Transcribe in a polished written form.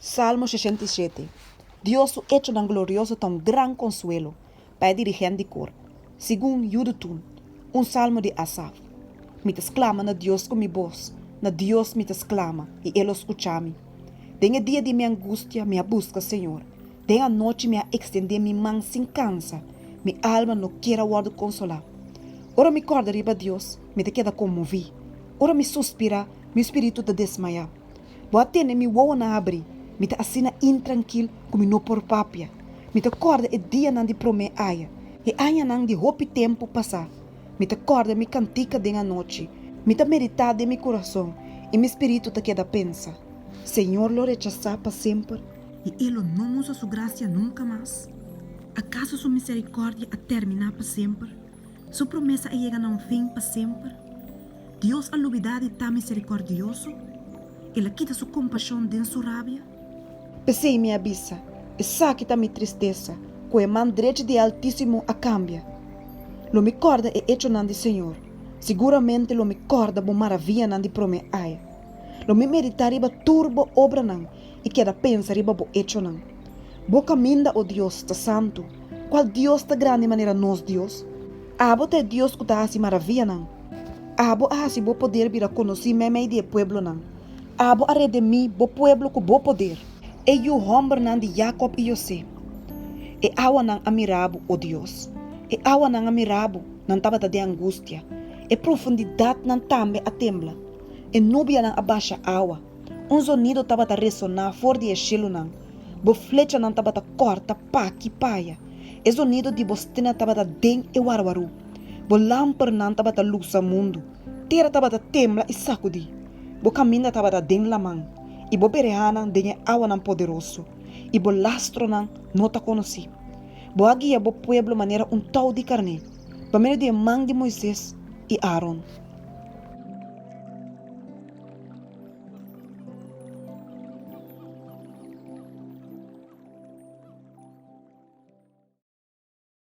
Salmo 67. Dios su echonan glorioso ta un gran konsuelo pa e dirigent di kor. Segun Yudutun, un salmo di Asaf. Mi ta sklama na Dios ku mi bos, na Dios mi ta sklama, i E lo skucha mi. Den e dia di mi angustia mi a buska Señor, den anochi mi a ekstendé mi man sin kansa, mi alma no kier a wòrdu konsolá. Ora mi kòrda riba Dios, mi ta keda konmoví, ora mi suspirá, mi spiritu ta desmayá. Bo a tene mi wowonan habrí, mi ta asina intrankil ku mi no por papia. Mi ta kòrda e dianan di promé aya, e añanan di hopi tempu pasá. Mi ta kòrda mi kantika den anochi, mi ta meditá den mi kurason i mi spiritu ta keda pensa, Señor lo rechasá pa semper? I E lo no mustra Su grasia nunka mas? Akaso Su miserikòrdia a terminá pa semper? Su promesa a yega na un fin pa semper? Dios a lubidá di ta miserikòrdioso? El a kita su kompashon den su rabia? P'esei mi a bisa, Esaki ta mi tristesa, ku e man drechi di e Altísimo a kambia. Lo mi kòrda e echonan di señor, siguramente lo mi kòrda bo maravianan di promé aya. Lo mi meditá riba tur bo obranan i keda pensa riba bo echonan. Bo kaminda, o Dios, ta santu. Kual Dios ta grandi manera nos Dios? Abo ta e Dios ku ta hasi maravianan. Abo a hasi bo poder bira konosí meimei di e pueblonan. Abo a redemí bo pueblo ku bo poder, e yu hòmbernan di Yakòb i Yosé. E awanan a mira bo, o Dios. E awanan a mira bo, nan tabata den angustia. E profundidatnan tambe a tembla. E nubianan a basha awa. Un zonido tabata resoná for di e shelunan. Bo flechanan tabata kòrta p'aki p'aya. E zonido di bo stena tabata den e warwarú. Bo lampernan tabata lusa mundu. Tera tabata tembla i sakudí. Bo kaminda tabata den laman, i bo berehanan den e awanan poderoso, i bo lastronan no ta konosí. Bo a guia bo pueblo manera un tou di karné, pa medio di e man di Moises i Aaron.